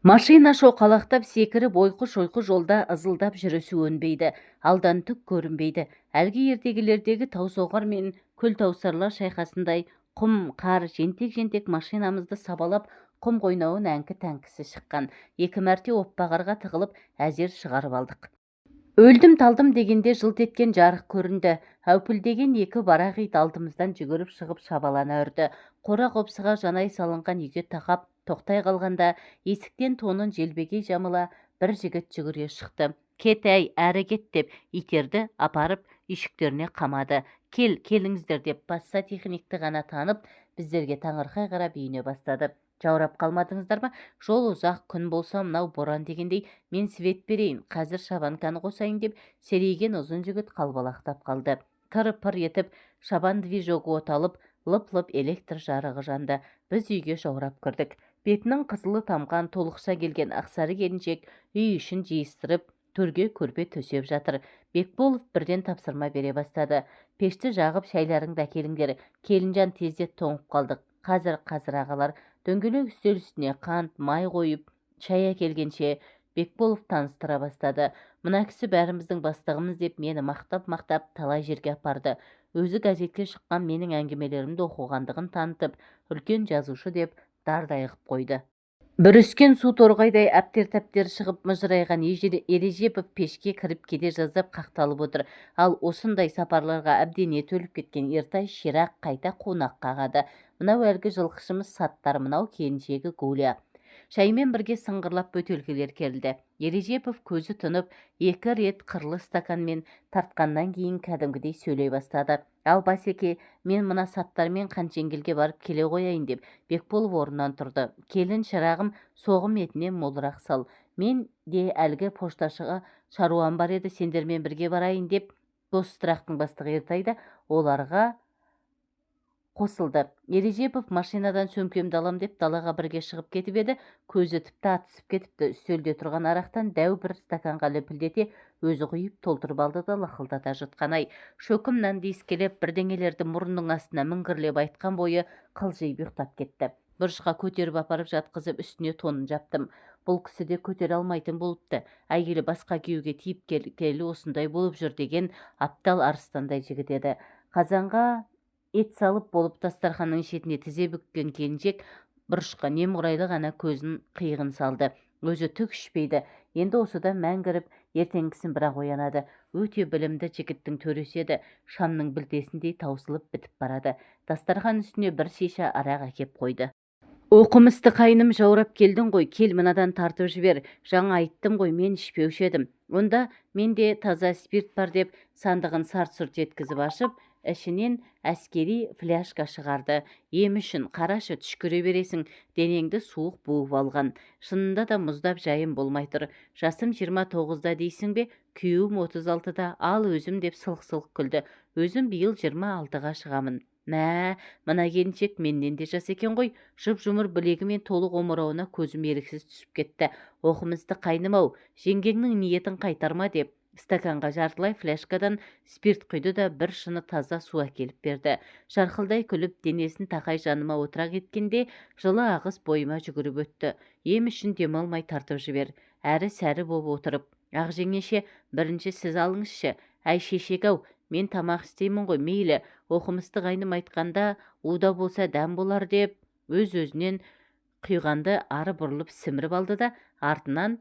Машина шоқалақтап секіріп, ойқы-шойқы жолда ызылдап жүрісі өнбейді. Алдан түк көрінбейді. Әлгі ертегілердегі таусоғар мен күлтаусарлар шайқасындай құм, қар жентек-жентек машинамызды сабалап, құм қойнауын әңкі-тәңкісі шыққан. Екі мәрте оппа қарға тығылып, әзер шығарып алдық. Өлдім-талдым дегенде жылт еткен жарық көрінді. Әупілдеген екі барақ ит алдымыздан жүгіріп шығып шабалана үрді. Қора-қопсыға жанай салынған үйге тақап, тоқтай қалғанда есіктен тонын желбегей жамыла бір жігіт жүгіре шықты. Кет әй, әрі кет деп итерді, апарып үйшіктеріне қамады. Кел, келіңіздер деп басса техникті ғана танып, біздерге таңырқай қарап үйіне бастады. Жаурап қалмадыңыздар ма? Жол ұзақ, күн болса мынау боран дегендей, мен свет берейін, қазір шабанканы қосайын деп серейген ұзын жігіт қалбалақтап қалды. Тыр-пыр етіп шабан движогы оталып, лып-лып электр жарығы жанды. Біз үйге жаурап кірдік. Бетінің қызылы тамған толықша келген ақсары келіншек үй ішін жиыстырып, төрге көрпе төсеп жатыр. Бекболов бірден тапсырма бере бастады. Пешті жағып, шайларыңды әкеліңдер. Келінжан, тездет, тоңып қалдық. Қазір, қазір, ағалар. Дөңгелек үстел үстіне қант, май қойып, шай әкелгенше Бекболов таныстыра бастады. Мына кісі бәріміздің бастығымыз деп мені мақтап-мақтап талай жерге апарды. Өзі газетке шыққан менің әңгімелерімді оқығандығын танытып, үлкен жазушы деп дардай қып қойды. Бүріскен су торғайдай әптер-тәптер шығып мыжырайған Ережепов пешке кіріп кете жаздап қақталып отыр. Ал осындай сапарларға әбден еті өліп кеткен Ертай ширақ қайта қунақ қағады. Мынау әлгі жылқышымыз Саттар, мынау келіншегі Гуля. Шаймен бірге сыңғырлап бөтелкелер келді. Ережепов көзі тұнып, екі рет қырлы стаканмен тартқаннан кейін кәдімгідей сөйлей бастады. Ал, Басеке, мен мына Саттармен Қаншеңгелге барып келе қояйын деп Бекболов орнынан тұрды. Келін шырағым, соғым етінен молырақ сал. Мен де әлгі пошташыға шаруам бар еді, сендермен бірге барайын деп Госстрахтың бастығы Ертай да оларға қосылды. Ережепов машинадан сөмкемді алам деп далаға бірге шығып кетіп еді, көзі тіпті атысып кетіпті. Үстелде тұрған арақтан дәу бір стаканға лүпілдете өзі құйып толтырып алды да лықылдата жұтқан ай. Шөкім нанды иіскелеп, бірдеңелерді мұрнының астына міңгірлеп айтқан бойы қылжиып ұйықтап кетті. Бұрышқа көтеріп апарып жатқызып, үстіне тонын жаптым. Бұл кісі де көтере алмайтын болыпты. Әйелі басқа күйеуге тиіп келгелі осындай болып жүр деген аптал арыстандай жігіт еді. Қазанға ет салып болып дастарханның шетіне тізе бүккен келіншек бұрышқа немқұрайлы ғана көзін қиығын салды. Өзі түк ішпейді. Енді осыдан мәңгіріп, ертеңгісін бірақ оянады. Өте білімді жігіттің төресі еді. Шамның білтесіндей таусылып бітіп барады. Дастархан үстіне бір шиша арақ әкеп қойды. Оқымысты қайным, жаурап келдің ғой, кел мынадан тартып жібер. Жаңа айттым ғой, мен ішпеуші едім. Онда менде таза спирт бар деп сандығын сарт-сұрт еткізіп ашып, ішінен әскери фляжка шығарды. Ем үшін, қарашы, түшкіре бересің, денеңді суық буып алған. Шынында да мұздап жайым болмай тұр. Жасым 29-да дейсің бе, күйеуім 36-да, ал өзім деп сылқ-сылқ күлді. Өзім биыл 26-ға шығамын. Мә, мына келіншек менен де жас екен ғой. Жұп-жұмыр білегі мен толық омырауына көзім еріксіз түсіп кетті. Оқымысты қайным-ау, жеңгеңнің ниетін қайтарма деп стаканға жартылай фляжкадан спирт құйды да бір шыны таза су әкеліп берді. Жарқылдай күліп, денесін тақай жаныма отыра кеткенде жылы ағыс бойыма жүгіріп өтті. Ем үшін демалмай тартып жібер. Әрі сәрі болып отырып. Ақ жеңеше, бірінші сіз алыңызшы. Әй шешек-ау, мен тамақ істеймін ғой, мейлі. Оқымысты қайным айтқанда, уда болса дәм болар деп, өз-өзінен құйғанды ары бұрылып сіміріп алды да, артынан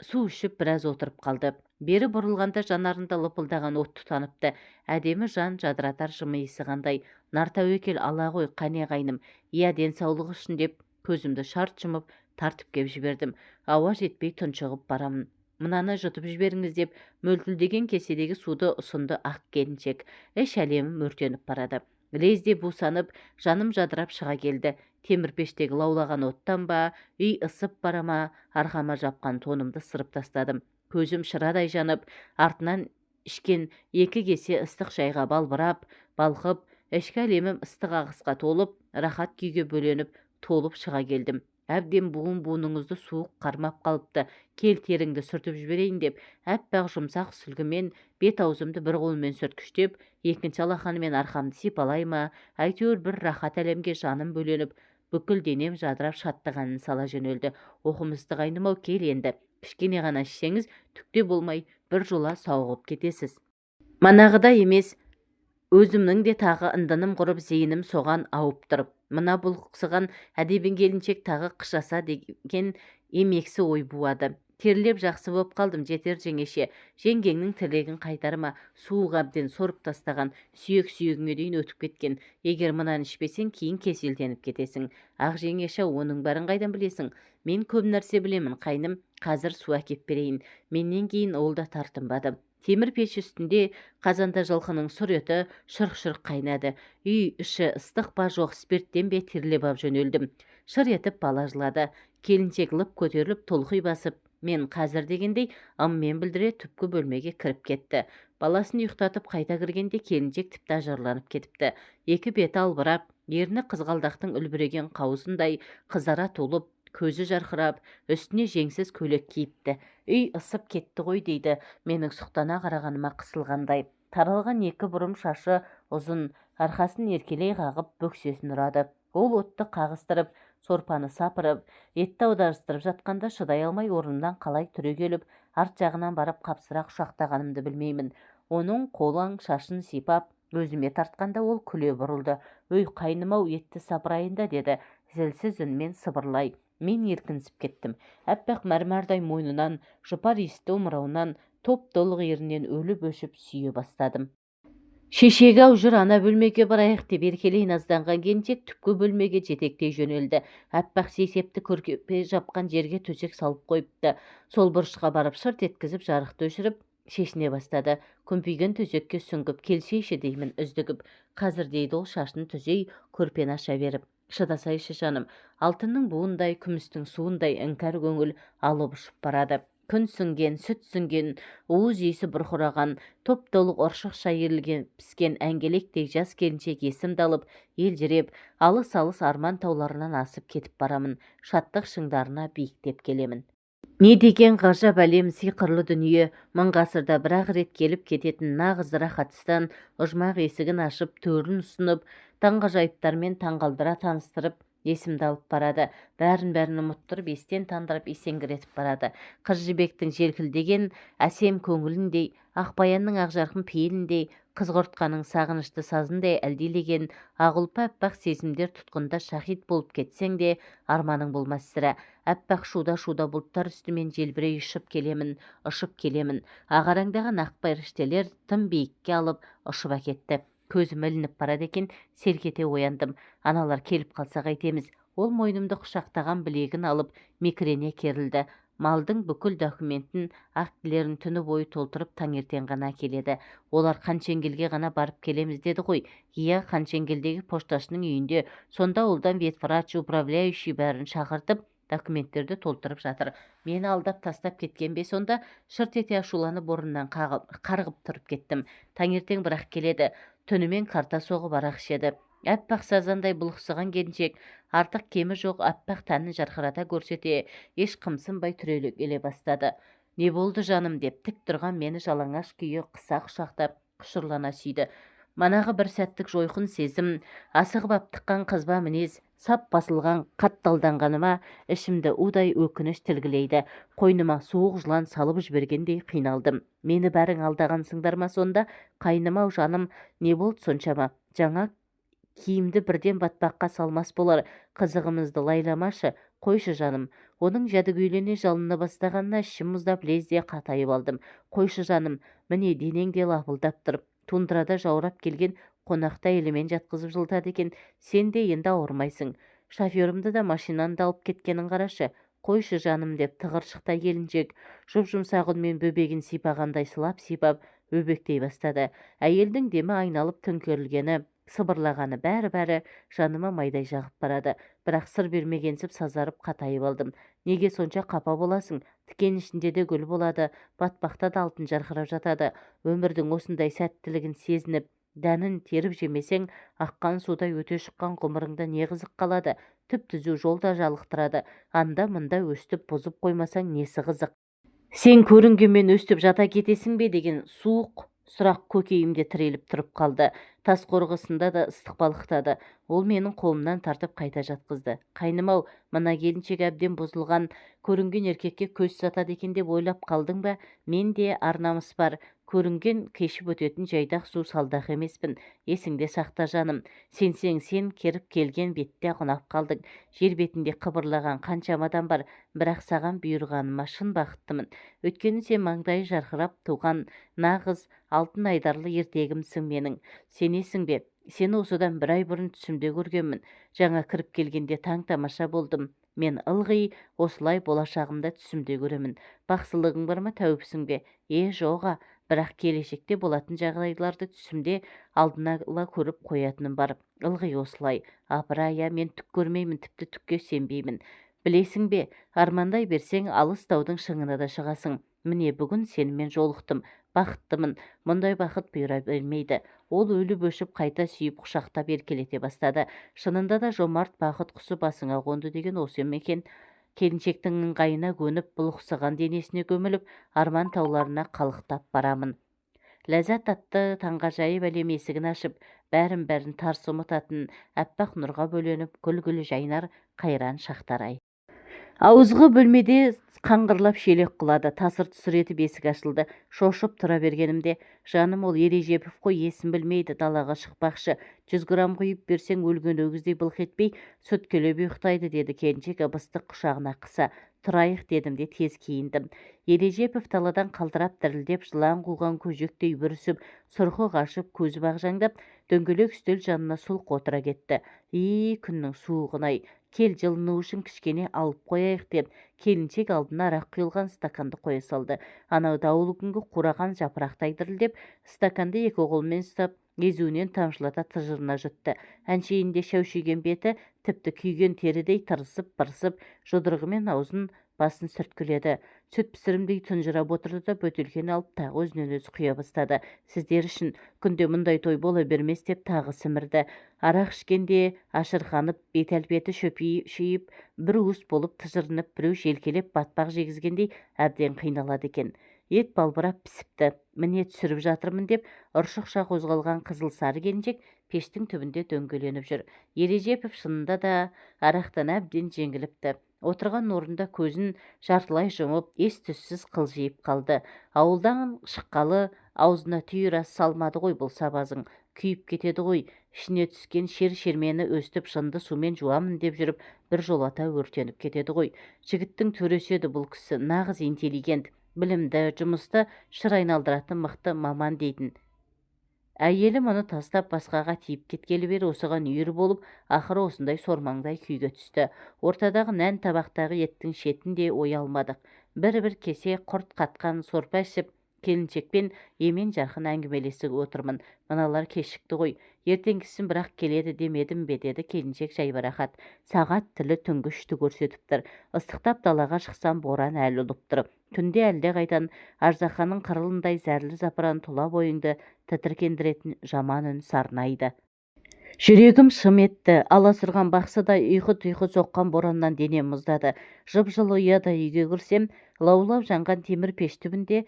су ішіп біраз отырып қалды. Бері бұрылғанда жанарында лыпылдаған от тұтаныпты. Әдемі жан жадыратар жымиысы қандай. Нар тәуекел ала ғой, қане қайным. Иә, денсаулығы үшін деп көзімді шарт жұмып тартып кеп жібердім. Ауа жетпей тұншығып барамын. Мынаны жұтып жіберіңіз деп мөлтілдеген кеседегі суды ұсынды ақ келіншек. Іш әлемім өртеніп барады. Лезде бусанып, жаным жадырап шыға келді. Темір пештегі лаулаған оттан ба, үй ысып бара ма, арқама жапқан тонымды сырып тастадым. Көзім шырадай жанып, артынан ішкен екі кесе ыстық шайға балбырап, балқып, ішкі әлемім ыстық ағысқа толып, рахат күйге бөленіп, толып шыға келдім. Әбден буын-буыныңызды суық қармап қалыпты. Кел теріңді сүртіп жіберейін деп, әппақ жұмсақ сүлгімен бет аузымды бір қолымен сүрткіштеп, екінші алақанымен арқамды сипалай ма, әйтеуір бір рахат әлемге жаным бөленіп, Бүкіл денем жадырап шаттығанын сала жөнелді. Оқымысты қайным-ау, кел енді. Кішкене ғана ішсеңіз, түкте болмай бір жола сауығып кетесіз. Манағыдай емес, өзімнің де тағы ындыным құрып, зейінім соған ауып тұр. Мына бұлықсыған әдебін келіншек тағы қышаса деген емексі ой буады. Терлеп жақсы боп қалдым, жетер жеңеше. Жеңгеңнің тілегін қайтарма, суық әбден сорып тастаған, сүйек-сүйегіңе дейін өтіп кеткен. Егер мынаны ішпесең, кейін кеселденіп кетесің. Ақ жеңеше, оның бәрін қайдан білесің? Мен көп нәрсе білемін, қайным, қазір су әкеп берейін. Менен кейін ол да тартынбады. Темір пеш үстінде қазанда жылқының сұр еті шырқ-шырқ қайнады. Үй іші ыстық па жоқ, спирттен бе терлеп ап жөнелдім. Шыр етіп бала жылады. Келіншек лып көтеріліп толқи басып, мен қазір дегендей ыммен білдіре түпкі бөлмеге кіріп кетті. Баласын ұйықтатып қайта кіргенде келіншек тіпті ажарланып кетіпті. Екі беті албырап, ерні қызғалдақтың үлбіреген қауызындай қызара толып, көзі жарқырап, үстіне жеңсіз көйлек киіпті. Үй ысып кетті ғой дейді, менің сұқтана қарағаныма қысылғандай. Таралған екі бұрым шашы ұзын, арқасын еркелей қағып, бөксесін ұрады. Ол отты қағыстырып, сорпаны сапырып, етті аударыстырып жатқанда шыдай алмай орнымнан қалай түрегеліп, арт жағынан барып қапсыра құшақтағанымды білмеймін. Оның қолаң шашын сипап, өзіме тартқанда ол күле бұрылды. Өй, қайным-ау, етті сапырайын да, деді зілсіз үнмен сыбырлай. Мен еркінсіп кеттім. Әппақ мәрмәрдай мойнынан, жұпар иісті омырауынан, топ-толық ерінен өліп-өшіп сүйе бастадым. Шешегі-ау, жүр ана бөлмеге барайық деп еркелей назданған келіншек түпкі бөлмеге жетектей жөнелді. Әппақ сейсепті көрпе жапқан жерге төсек салып қойыпты. Сол бұрышқа барып шырт еткізіп жарықты өшіріп, шешіне бастады. Күмпиген төсекке сүңгіп, келсейші деймін үздігіп. Қазір дейді ол шашын түзей, көрпені аша беріп. Шыдасайшы жаным, алтынның буындай, күмістің суындай іңкәр көңіл алып ұшып барады. Күн сіңген, сүт сіңген, уыз иісі бұрқыраған, топ-толық ұршықша иірілген піскен әңгелектей жас келіншек есімді алып, елжіреп, алыс-алыс арман тауларынан асып кетіп барамын, шаттық шыңдарына биіктеп келемін. Не деген ғажап әлем, сиқырлы дүние, мың ғасырда бір-ақ рет келіп кететін нағыз рахатстан ұжмақ есігін ашып, төрін ұсынып, таңғажайыптармен таңғалдыра таныстырып, есімді алып барады. Бәрін-бәрін ұмыттырып, естен тандырып, есеңгіретіп барады. Қыз жібектің желкілдеген әсем көңіліндей, ақбаянның ақжарқын пейіліндей, қызғұртқаның сағынышты сазындай әлдилеген ақ ұлпа аппақ сезімдер тұтқында шахид болып кетсең де арманың болмас сірә. Аппақ шуда-шуда бұлттар үстімен желбірей ұшып келемін, ұшып келемін. Ағараңдаған ақ періштелер тым биікке алып ұшып әкетті. Көзім ілініп барады екен, селк ете ояндым. Аналар келіп қалса қайтеміз. Ол мойнымды құшақтаған білегін алып, мекірене керілді. Малдың бүкіл документін, актілерін түні бойы толтырып таңертең ғана келеді. Олар Қаншеңгелге ғана барып келеміз деді ғой. Иә, Қаншеңгелдегі пошташының үйінде. Сонда олдан ветврач, управляющий бәрін шақыртып, документтерді толтырып жатыр. Мені алдап тастап кеткен бе сонда? Шырт ете ашуланып орнынан қарғып тұрып кеттім. Таңертең бірақ келеді. Түнімен карта соғып арақ ішеді. Әппақ сазандай бұлықсыған келіншек, артық кемі жоқ әппақ тәнін жарқырата көрсете, еш қымсынбай түрегеле бастады. Не болды жаным деп тік тұрған мені жалаңаш күйі қыса құшақтап, құшырлана сүйді. Манағы бір сәттік жойқын сезім, асығып аптыққан қызба мінез, сап басылған қатталданғаныма ішімді удай өкініш тілгілейді. Қойныма суық жылан салып жібергендей қиналдым. Мені бәрің алдағансыңдар ма сонда? Қайным-ау жаным, не болды соншама? Жаңа киімді бірден батпаққа салмас болар, қызығымызды лайламашы, қойшы жаным. Оның жәдігөйлене жалына бастағанына ішім мұздап лезде қатайып алдым. Қойшы жаным, міне денең де лапылдап тұр. Тундрада жаурап келген қонақта елімен жатқызып жылытады екен, сен де енді ауырмайсың. Шоферімді да машинаны да алып кеткенін қарашы. Қойшы жаным деп тығыршықтай келіншек жұп-жұмсақ үнмен бөбегін сипағандай сылап-сипап өбектей бастады. Әйелдің демі айналып төңкерілгені, сыбырлағаны бәрі-бәрі жаныма майдай жағып барады. Бірақ сыр бермегенсіп сазарып қатайып алдым. Неге сонша қапа боласың? Тікен ішінде де гүл болады, батпақта да алтын жарқырап жатады. Өмірдің осындай сәттілігін сезініп, дәнін теріп жемесең, аққан судай өте шыққан ғұмырыңда не қызық қалады? Түп-түзу жол да жалықтырады. Анда-мында өстіп бұзып қоймасаң несі қызық? Сен көрінгенмен өстіп жата кетесің бе деген суық Сұрақ көкейімде тіреліп тұрып қалды. Тас қорғысында да ыстық балқытады. Ол менің қолымнан тартып қайта жатқызды. Қайным-ау, мына келіншек әбден бұзылған, көрінген еркекке көз сатады екен деп ойлап қалдың ба? Менде ар-намыс бар. Көрінген кешіп өтетін жайдақ су салдақ емеспін. Есіңде сақта, жаным. Сенсең сен керіп келген бетте ұнап қалдың. Жер бетінде қыбырлаған қаншама адам бар, бірақ саған бұйырғаныма шын бақыттымын. Өйткені сен маңдайы жарқырап туған нағыз алтын айдарлы ертегімсің менің. Сенесің бе? Сені осыдан бір ай бұрын түсімде көргенмін. Жаңа кіріп келгенде таң-тамаша болдым. Мен ылғи осылай болашағымда түсімде көремін. Бақсылығың бар ма, тәуіпсің бе? Е, жоға, бірақ келешекте болатын жағдайларды түсімде алдын ала көріп қоятыным бар. Ылғи осылай. Апырай, мен түк көрмеймін, тіпті түкке сенбеймін. Білесің бе, армандай берсең, алыс таудың шыңына да шығасың. Міне, бүгін сенімен жолықтым. Бақыттымын. Мұндай бақыт бұйыра бермейді. Ол өліп-өшіп қайта сүйіп құшақтап еркелете бастады. Шынында да жомарт бақыт құсы басыңа қонды деген осы ма екен? Келіншектің ыңғайына көніп, бұлықсыған денесіне көміліп, арман тауларына қалықтап барамын. Ләззат атты таңғажайып әлем есігін ашып, бәрін-бәрін тарс ұмытатын, аппақ нұрға бөленіп, гүл-гүл жайнар қайран шақтар-ай. Ауызғы бөлмеде қаңғырлап шелек құлады, тасыр-тұсыр етіп есік ашылды. Шошып тұра бергенімде, жаным, ол Ережепов қой, есін білмейді, далаға шықпақшы. 100 грамм құйып берсең, өлген өгіздей былқ етпей, сүткелеп ұйықтайды, деді келіншек ыбыстық құшағына қыса. Тұрайық дедім де тез киіндім. Ережепов даладан қалтырап дірілдеп, жылан қуған көжектей бүрісіп, сұрқы қашып, көзі бағжаңдап, дөңгелек үстел жанына сұлқ отыра кетті. И, күннің суығын-ай, кел жылыну үшін кішкене алып қояйық деп, келіншек алдына арақ құйылған стаканды қоя салды. Анау дауыл күнгі қураған жапырақтай дірілдеп, стаканды екі қолымен ұстап, езуінен тамшылата тыжырына жұтты. Әншейінде шәушиген беті тіпті күйген терідей тырысып-пырысып, жұдырығымен аузын басын сүрткіледі. Сүт пісірімдей тұнжырап отырды да бөтелкені алып тағы өзінен өзі құя бастады. Сіздер үшін күнде мұндай той бола бермес деп тағы сімірді. Арақ ішкенде ашырқанып, бет әлпеті шөпшиіп, бір уыс болып тыжырынып, біреу желкелеп батпақ жегізгендей әбден қиналады екен. Ет балбырап пісіпті. Міне түсіріп жатырмын деп ұршықша қозғалған қызыл сары келіншек пештің түбінде дөңгеленіп жүр. Ережепов шынында да арақтан әбден жеңіліпті. Отырған орнында көзін жартылай жұмып, ес-түссіз қылжиып қалды. Ауылдан шыққалы аузына түйір ас салмады ғой бұл сабазың. Күйіп кетеді ғой. Ішіне түскен шер-шермені өстіп жынды сумен жуамын деп жүріп, бір жолата өртеніп кетеді ғой. Жігіттің төресі еді бұл кісі, нағыз интеллигент, білімді, жұмысты шыр айналдыратын мықты маман дейтін. Әйелі мұны тастап басқаға тиіп кеткелі бері осыған үйір болып, ақыры осындай сормаңдай күйге түсті. Ортадағы нән табақтағы еттің шетін де оя алмадық. Бір-бір кесе құрт қатқан сорпа ішіп, келіншекпен емен-жарқын әңгімелесіп отырмын. Мыналар кешікті ғой, ертеңгісін бірақ келеді демедім бе, деді келіншек жайбарақат. Сағат тілі түнгі 3-ті көрсетіп тұр. Ыстықтап далаға шықсам, боран әлі ұлып тұр. Түнде әлдеқайдан аждаһаның қырылындай зәрлі запыран тұла бойыңды тітіркендіретін жаман үн сарнайды. Жүрегім шым етті, аласұрған бақсыдай ұйқы-тұйқы соққан бораннан денем мұздады. Жып-жылы ұяда үйге кірсем, лаулап жанған темір пеш түбінде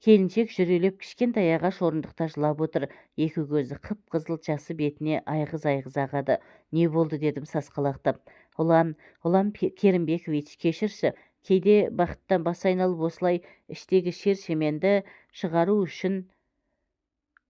келіншек жүрелеп кішкентай ағаш орындықта жылап отыр. Екі көзі қып-қызыл, жасы бетіне айғыз-айғыз ағады. Не болды дедім сасқалақтап. Ұлан, Ұлан Керімбекович, кешірші. Кейде бақыттан бас айналып осылай іштегі шер-шеменді шығару үшін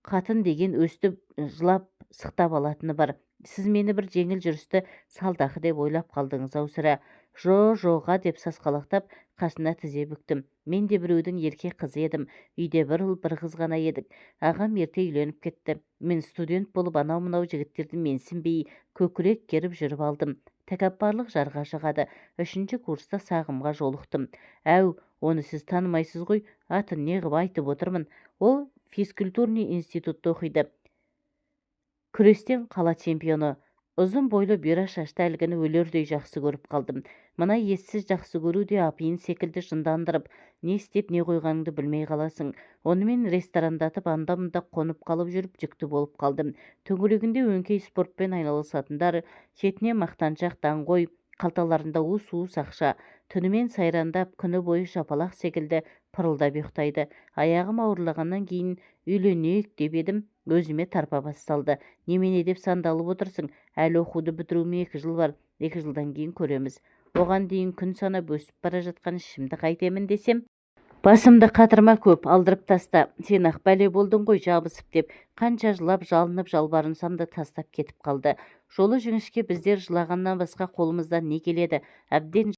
қатын деген өстіп жылап сықтап алатыны бар. Сіз мені бір жеңіл жүрісті салдақы деп ойлап қалдыңыз ау сірә. Жо-жоға деп сасқалақтап қасына тізе бүктім. Мен де біреудің ерке қызы едім. Үйде бір ұл, бір қыз ғана едік. Ағам ерте үйленіп кетті. Мен студент болып анау-мынау жігіттерді менсінбей көкірек керіп жүріп алдым. Тәкаппарлық жарға жығады. 3-ші курста сағымға жолықтым. Әу, оны сіз танымайсыз ғой, атын не ғып айтып отырмын. Ол физкультурный институтта оқиды. Күрестен қала чемпионы. Ұзын бойлы бұйра шашты әлгіні өлердей жақсы көріп қалдым. Мына ессіз жақсы көру де апиын секілді жындандырып, не істеп не қойғаныңды білмей қаласың. Онымен ресторандатып анда-мында қонып қалып жүріп жүкті болып қалдым. Төңірегінде өңкей спортпен айналысатындар, шетіне мақтаншақ даңғой, Қалталарында уыс-уыс ақша. Түнімен сайрандап, күні бойы жапалақ секілді пырылдап ұйықтайды. Аяғым ауырлағаннан кейін үйленейік деп едім, өзіме тарпа бас салды. Немене деп сандалып отырсың? Әлі оқуды бітіруіме 2 жыл бар. 2 жылдан кейін көреміз. Оған дейін күн санап өсіп бара жатқан ішімді қайтемін десем, басымды қатырма көп, алдырып таста. Сен ақ бәле болдың ғой жабысып деп, қанша жылап, жалынып, жалбарынсам да тастап кетіп қалды. Жолы жіңішке біздер жылағаннан басқа қолымыздан не келеді? Әбден